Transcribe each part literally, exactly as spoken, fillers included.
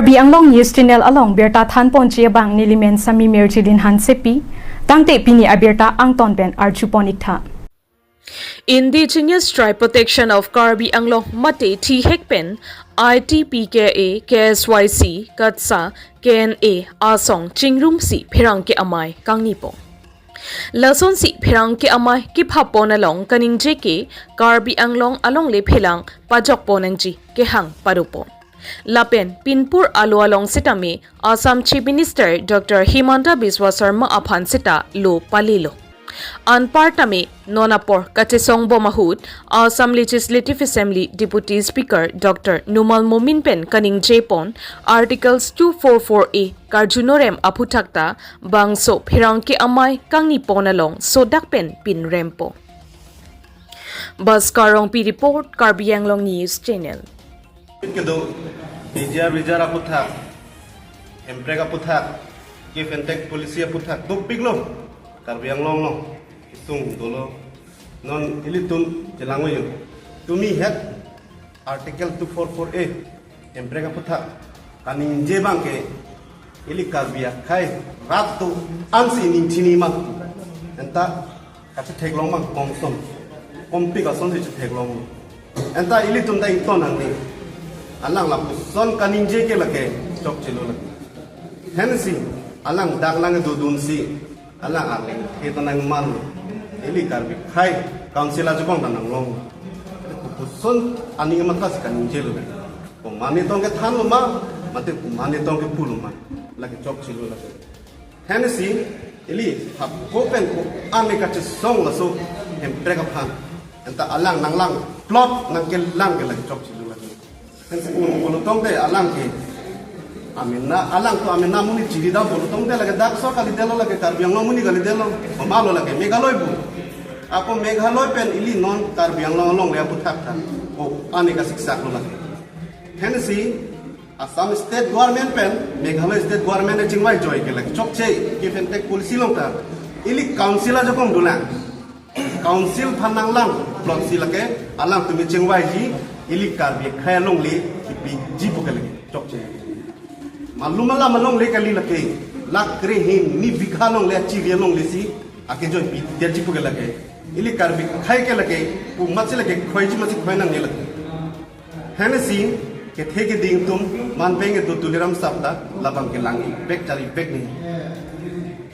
Karbi Anglong News Channel along birta thanponji abang nelimen Sami Mirjilin Hansepi, tangte pini abirta angton pen arjupon iktha. Indigenous Tribe Protection of Karbi Anglong mate thihek pen I T P K A, K S Y C, KATSA, K N A asong chingrumsi pherangke amei kangnipo. Lasonsi pherangke amei kepapon along kaningje ke Karbi Anglong alongle phelang pajokpon nangji kehang paropon. Lapen pinpur alo along sitame Assam Chief Minister Doctor Himanta Biswa Sarma aphan sita lo palilo. Anpartame non apor kachesong bom ahut Assam Legislative Assembly Deputy Speaker Doctor Numal Momin pen kaningjepon Articles two four four A karjunorem aphuthak ta bangso pherangke amei kangnipon along sodak pen pinrempo. Bhaskar Rongpi report, Karbi Anglong News Channel. Kedo, P G R V G R aphuthak, hemprek aphuthak, give and take policy aphuthak dopiklo. Karbi Anglong along isung dolo. Non ilitum chelangoi yo. Tumi het Article two four four A, hemprek aphuthak kaningje abang ke ili Karbi akhei rat do-an si ning chinima. Anta kachetheklong abang kongson, kompik ason si chetheklong. Anta ilitum ta ington nangji. Alang lapuson kaningje ke lake chokchelo lake. Hensi alang dak lang dodunsi alang arleng ke ta nangman. Ili Karbi akhei council ajakong ta nanglong. Lapuson aning mathasi kaningjelo. Komatne tong kethanlo ma, mate komatne tong kepulo ma, lake chokchelo lake. Hensi ili hako pen ko-an kachesong laso hemprek aphan. Anta alang nanglang plot nangkelang ke lake chokchelo lake. Hensi un pulo tangte alang ke amena, alang to amena amonit chiridam pulo tangte lake dak so kalidetlo, lake Karbi Anglong amonit kalidetlo. Pamalo lake Meghalaya pu. Ako Meghalaya pen ili non Karbi Anglong alongle aphuthak ta ko-an kasiksak lo lake. Hensi Assam State Government pen Meghalaya State Government chingvai joi ke lake chokche give and take policy along ta ili council ajakong dolang. Council aphan nanglang plot si lake alang tumi chingvaiji, ili Karbi akhei alongle kipiji pu ke lake chokche. Malum alam alongle kali lake, lakh krehini bigha alongle, achiri alongle si akejoi pidetji pu ke lake. Ili Karbi akhei ke lake komatsi lake khoiji masi khoi nangne lake. Hensi kethe keding atum, man beng do Tuliram sir ta labang kelang-ik bek, chari-ik bek nangji.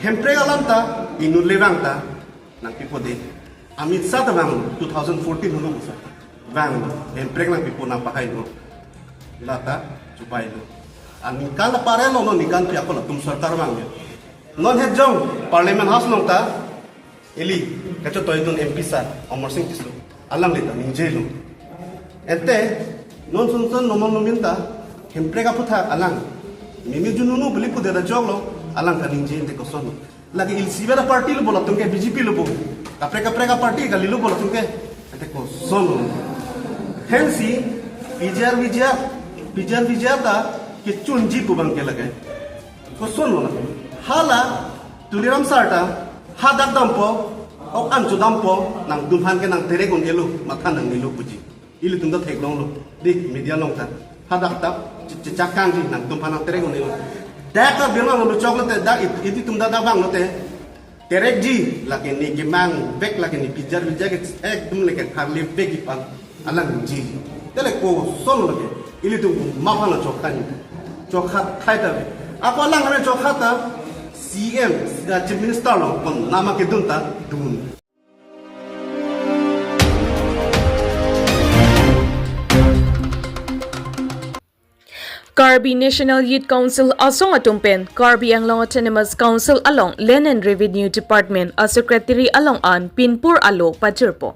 Hemprek alam ta inut le vang ta nangpipo de. Amit Shah ta vanglo, two thousand fourteen hulu pusa vanglo, hemprek nangpipo nangpahailo. Lata chupailo. Aningkan ta parelo, non ningkan pi ako latum sorkar vanglo. Non het jong Parliament House along ta ili kachetoidun M P sir Amarsing Tisso, alanglita ningjelo. Ante non sonson Numal Momin ta hemprek aphuthak alang mimi jununu beli pudet ta choklo, alang kaningje ante kosonlo. Lake ilsi bera party lo bo latum ke, B J P lo bo. Kaprek kaprek aparty kalilo bo latum ke. Ante kosonlo. Hensi P G R V G R, P G R V G R ta kechunji pu abang ke lake. Kosonlo lake. Hala Tuliram sir ta hadak dampo, ok-an chodampo, nangtumphan ke nangterek un-elo, matha nangnelo puji. Ilitum ta theklonglo, dik media along ta. Hadak ta che-, chechak kangji, nangtumphan nangterek un-elo. Dak ta birma lo choklo te, dak it-, ilitum ta dak vanglo te. Terekji, lake ne kemang vek, lake ne P G R V G R ke ekdom lake tharle vekji aphan alang ji. Te lake kosonlo lake, ilitum maphan lo chokhan. Chokhat khai ta ve. Ako alang kare chokhat ta C M, Chief Minister lo, kon nama kedun ta dun. Karbi National Youth Council asong atum pen Karbi Anglong Autonomous Council along Land and Revenue Department a Secretary along an pinpur alo pajirpo.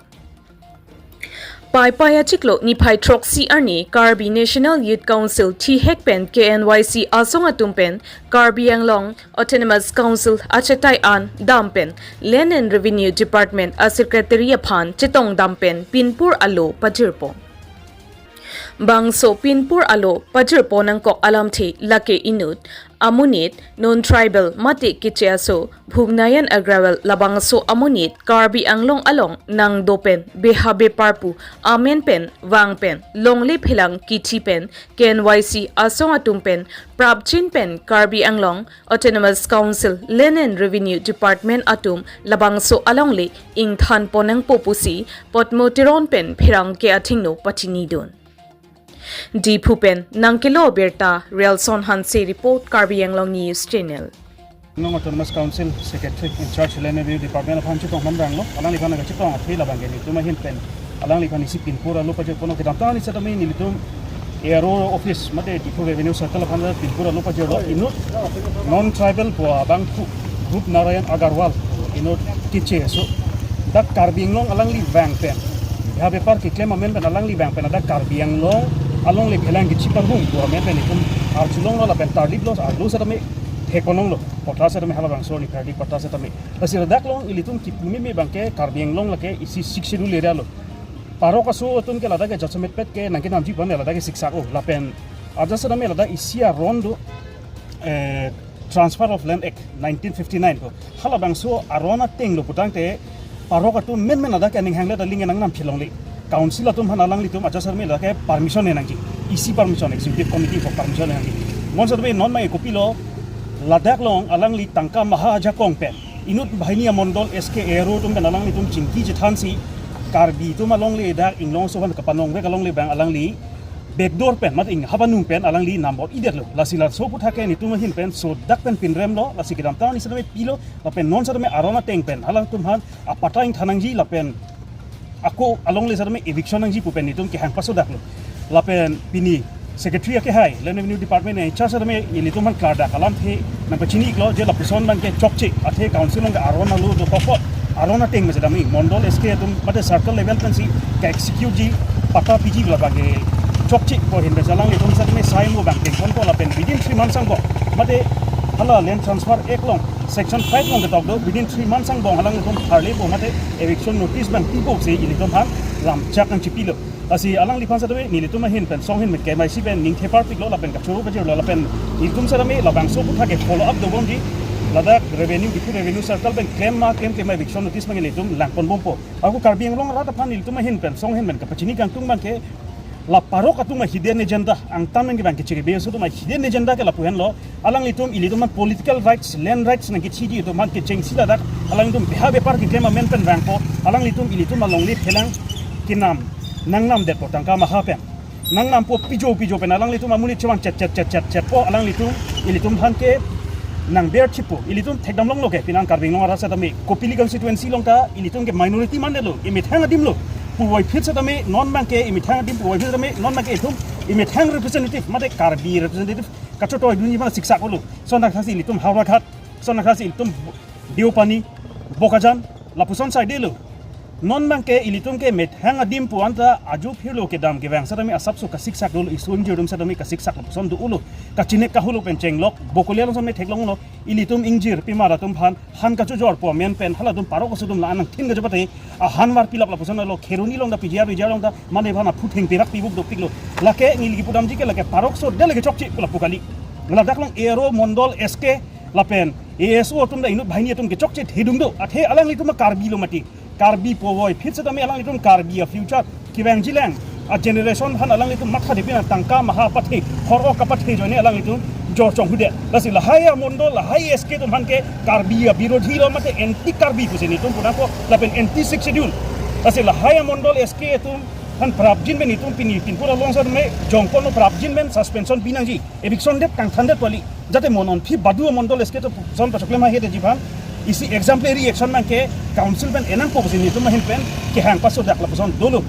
Paipai achiklo niphai throksi arni Karbi National Youth Council thihek pen K N Y C asong atum pen Karbi Anglong Autonomous Council achetai an dam pen Land and Revenue Department a Secretary aphan chetong dam pen pinpur alo pajirpo. Bangso pinpur alo pajirpon nangkok alamthe lake inut amonit non-tribal mate keche aso Bhuvnayan Agrawal labangso amonit Karbi Anglong along nangdo pen beha bepar pu amen pen vang pen longle phelang kithi pen K N Y C asong atum pen prapjin pen Karbi Anglong Autonomous Council Land and Revenue Department atum labangso alongle ingthan pon nangpo pusi Potmo Teron pen pherangke athengno pachinidun. Diphu pen nangkelo birta Relson Hanse report, Karbi Anglong News Channel. Anglong Autonomous Council Secretary in charge Land Revenue Department aphan chetong man ranglo, alangliphan nangkachetong athe labang ke nelitum ahin pen alangliphan isi pinpur alo pajirpon kedamtang ni setame nelitum A R O office mate Diphu Revenue Circle aphan pinpur alo pajirlo, inut non-tribal pu abang pu Rup Narayan Agarwal, inut keche aso, dak Karbi Anglong alangli vang pen, beha bepar keklem amen pen alangli vang pen, dak Karbi Anglong alongle phelang kithi parhum pu amen pen itum arjulonglo lapen tarliplo, arlo setame theklonglo, patta setame halabangso ni tarlip patta setame. Lasi ladak along ilitum kipu meme abang ke Karbi Anglong lake isi Sixth Schedule area lo. Parok aso atum ke ladak ke jasemet pet ke nangkenamji pu an ladak ke siksak o lapen ajat setame ladak isi aron do, eh, Transfer of Land Act nineteen fifty-nine ko. Halabangso aron ateng lo putangte parok atum menmen ladak ke aning hanglet aling nang nam chilongle. Council atum aphan alanglitum ajat setame ladak ke permission nangji. Isi permission, executive committee ko permission nangji. Mon setame non mai kopilo ladak along alangli tangka maha ajakong pen inut banghini amondol S K A R O atum pen alanglitum chingki chethansi Karbi atum alongle dak Inglong aso aphan kapanong vek alongle abang alangli backdoor pen mat ing habanung pen alangli nambor idetlo. Lasi laso aputhak ke nelitum ahin pen sodak pen pinremlo, lasi kedamtang ni setame pilo lapen non setame aron ateng pen halatum aphan apatta ingthan nangji lapen ako alongle setame eviction nangji pu pen nelitum kehang pasodaklo. Lapen pini Secretary akehai Land Revenue Department in charge setame nelitum aphan klardak alamthe nangpachini iklo je lapuson abang ke chokche athe council along ke aron alo dokok aron ateng me setame mondol S K atum mate circle level pensi ke execute ji patta piji labang ke chokche ko hin bejalang itum setame sai mo abang ke konko lapen within three months angbong mate hala Land Transfer Act along section five along ketok do within three months angbong alanglitum tharlepo mate eviction notice abang pipo pusi ilitum aphan lamchak nangchipilo. Lasi alangliphan setame nelitum ahin pen song ahin pen K N Y C pen ningthe parpiklo lapen kachoro kajirlo lapen ilitum setame labangso aputhak ke follow up dobomji ladak revenue Diphu Revenue Circle pen klem ma klem klem ma eviction notice abang ilitum langponbompo. Ako Karbi Anglong arat aphan ilitum ahin pen song ahin pen kapachini kangtung abang ke la parok atum a hidden agenda angtan abang ke abang ke chiri beso atum a hidden agenda ke lapu henlo. Alanglitum ilitum aphan political rights, land rights nangkechiji atum aphan kechengsi ladak alanglitum beha bepar keklem amen pen vangpo. Alanglitum ilitum alongle phelang kenam nangnamdetpo tangka maha pen. Nangnampo pijo pijo pen alanglitum amonit chevang chet chet chet chet chetpo alanglitum ilitum aphan ke nangber chipo. Ilitum thekdamlonglo ke penang Karbi Anglong arat setame Kopili constituency along ta ilitum ke minority mandetlo, imethang adim lo. Puvoiphit setame non abang ke imethang adim puvoiphit setame non abang ke itum imethang representative mate Karbi representative kachotoi dunji abang siksak olo. Lason thaksi ilitum Howraghat, lason thaksi ilitum Deopani, Bokajan, lapuson saidelo. Non abang ke ilitum ke methang adim pu anta ajo phirlo kedam kevang setame asapso kasiksak dolo, isu ingjir atum setame kasiksak lapuson do-olo. Kachinek kahulu pen chenglok, Bokolia along setame theklonglo, ilitum ingjir pimar atum aphan han kachojorpo amen pen halatum parok aso atum la nangthin kajapate ahan mar pilap lapuson lo, Kheroni along ta P G R V G R along ta mane aphan aphutheng pirak pibuk dopiklo. Lake neli kipudamji ke lake parok aso dele ke chokche pu lapu kali. Ladak along A R O mondol S K lapen A S O atum ta inut banghini atum ke chokche thedung do. Athe alanglitum a Karbi lo mati. Karbi puvoiphit setame alanglitum Karbi a future kevangjilang a generation aphan alanglitum matha depin tangka maha pathe, hor-ok kapathe ajoine alanglitum jorchong hude. Lasi lahai amondol, lahai S K atum aphan ke Karbi a birodhi lo mate anti Karbi pusi nelitum punangpo lapen anti Sixth Schedule. Lasi lahai amondol S K atum aphan prapjin pen nelitum pini pinpur along setame jongpon prapjin pen suspension pinangji. Eviction det kangthandet kali. Jate mo non phi badu amondol S K atum ason pachoklem ahe detji aphan isi exemplary action abang ke council pen enangpo pusi nelitum ahin pen kehang pasodak lapuson dolo.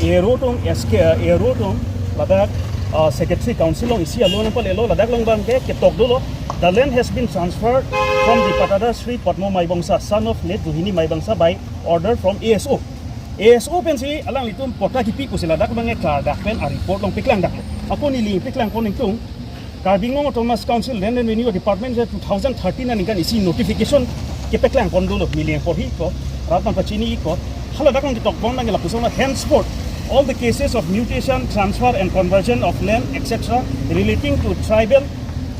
A R O atum S K, A R O atum ladak, uh, secretary council along isi alo nangpalelo ladak along abang ke ketok dolo. The land has been transferred from the Patadar Sri Padmo Maibongsa, son of late Rohini Maibongsa, by order from A S O. A S O pensi alanglitum patta kipi pusi ladak abang ke klardak pen a report along paklangdaklo. Ako neli paklangpon ingtung, Karbi Anglong Autonomous Council Land and Revenue Department ke two thousand thirteen aningkan isi notification kepaklangpon dolo, neli porhi ko, rat nangpachini ko, haladak along ketokbom abang ke lapuson henceforth All the cases of mutation, transfer and conversion of land, et cetera, relating to tribal,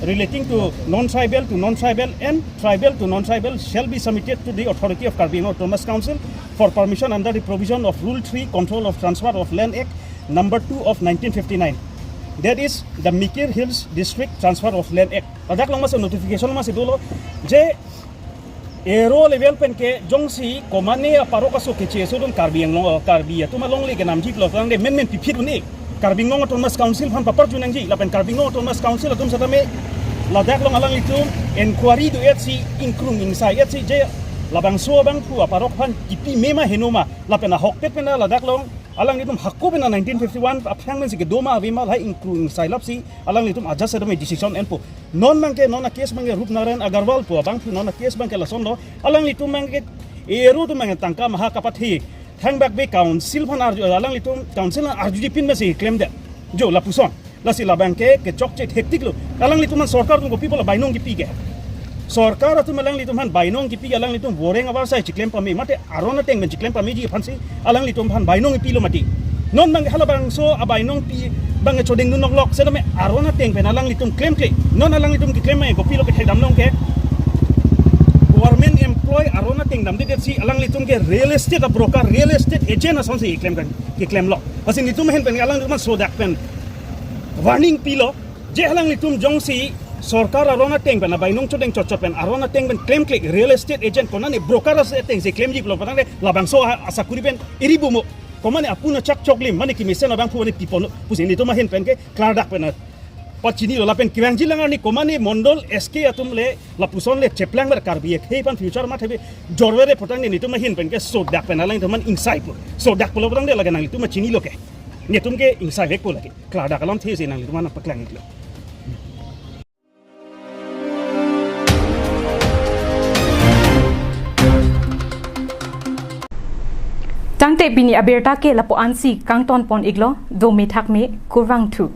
relating to non-tribal to non-tribal and tribal to non-tribal shall be submitted to the authority of Karbi Anglong Autonomous Council for permission under the provision of Rule three, Control of Transfer of Land Act number two of nineteen fifty-nine. That is the Mikir Hills District Transfer of Land Act. Ladak along masi notification masi dolo je ero level pen ke jongsi komane aparok aso keche asodun Karbi Anglong, Karbi atum alongle kenamji pulo tangte menmen piphit un-e Karbi Anglong Autonomous Council aphan paparju nangji, lapen Karbi Anglong Autonomous Council atum setame ladak along alanglitum inquiry do-etsi, ingkrung ingsai-etsi je labangso abangphu aparok aphan kipi mema henoma, lapen ahokpet pen ladak along alanglitum hako pen nineteen fifty-one aphrang pensi kedo ma ave ma lahai ingkrung ingsai lapsi alanglitum ajat setame decision enpo. Non abangke, non a-case abangke Rupnarayan Agarwal pu abangphu, non a-case abangke lasonlo, alanglitum abangke ero atum abangke tangka maha kapathe thangbak be council aphan arju, alanglitum council aphan arjujepin masi klemdet. Jo lapuson. Lasi labangke kechokche thektiklo. Alanglitum aphan sorkar atum kopi pulo bainong kipi ke? Sorkar atum alanglitum aphan bainong kipi ke, alanglitum voreng avarsai chiklem pame, mate aron ateng pen chiklem pameji aphansi alanglitum aphan bainong kipilo mati. Non abangke halabangso abainong pi abangke chodengdun noklok setame aron ateng pen alanglitum klemkle. Non alanglitum keklem abangke kopilo kethekdam nong ke, government employee aron ateng damdedetsi alanglitum ke real estate a-broker, real estate agent asonsi keklem kan, keklemlo. Lasi netum ahin pen alanglitum aphan sodak pen warning pilo je alanglitum jongsi sorkar aron ateng pen abainong chodeng chotchot pen aron ateng pen klemkle real estate agent konane broker as atengsi klemji pulo patangte labangso a-, asakuri pen eri bumo. Komane apun achak choklim mane kemesen abangphu mane piponpo pusi netum ahin pen ke klardak pen pachinilo. Lapen kevangji lang arni komane mondol S K atum le lapuson le cheplang ber Karbi akhei aphan future matha be jorvere patangte netum ahin pen ke sodak pen alanglitum aphan ingsaipo. Sodak pulo patangte lake nanglitum chinilo ke. Netum ke ingsai vekpo lake. Klardak alamthe si nanglitum aphan paklang-iklo. Tangte pini abirta ke lapu-ansi kangton pon-iklo, dome thakme, kurvangthu.